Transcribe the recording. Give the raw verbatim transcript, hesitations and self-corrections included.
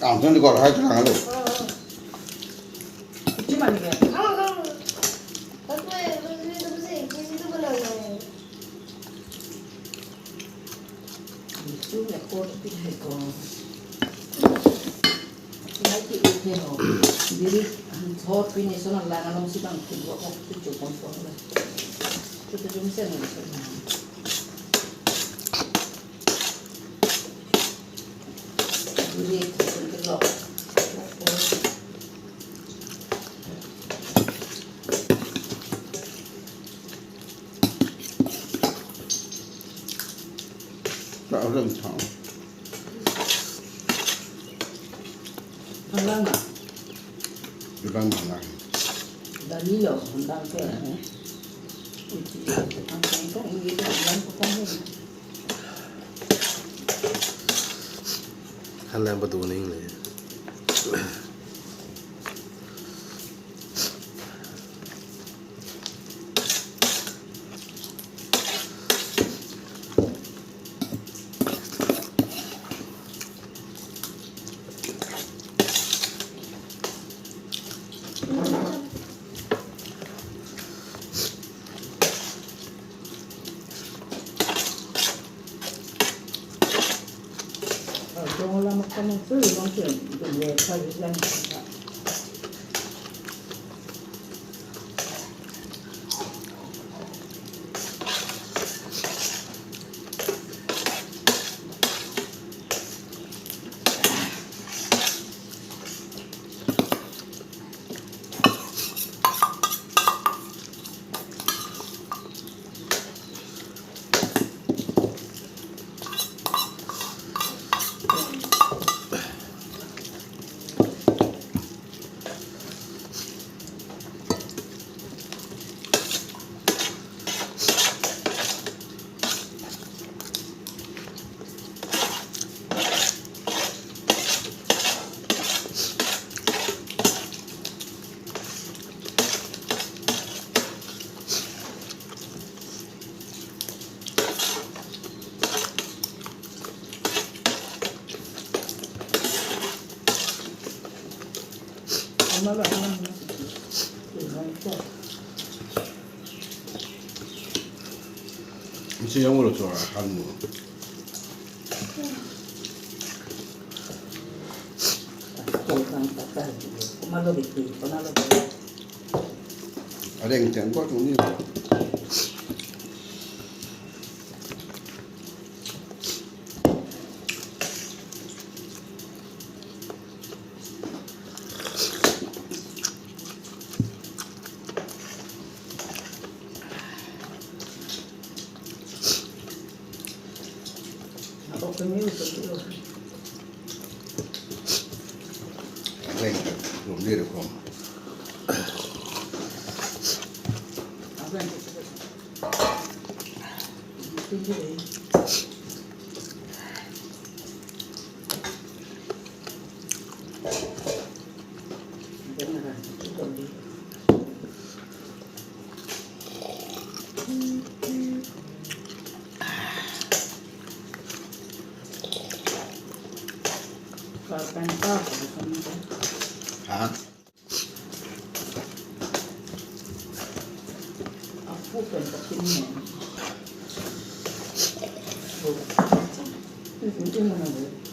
Ang kan dikor hai terang lo. Diri han thot pini sono lang along si bang kedua kok tu chupon pon la. Chutu jumsen. Halang ma? Halang ma? Dali lo, halang ke. Uji, ang kangkong ini halang ko kong. Halang ba doning le. Isi yang ulo suara kan mo. Ada yang cengkok ini. Reng, rong ni rong. Ha? Aku kan pakai ni. Oh, ini mana?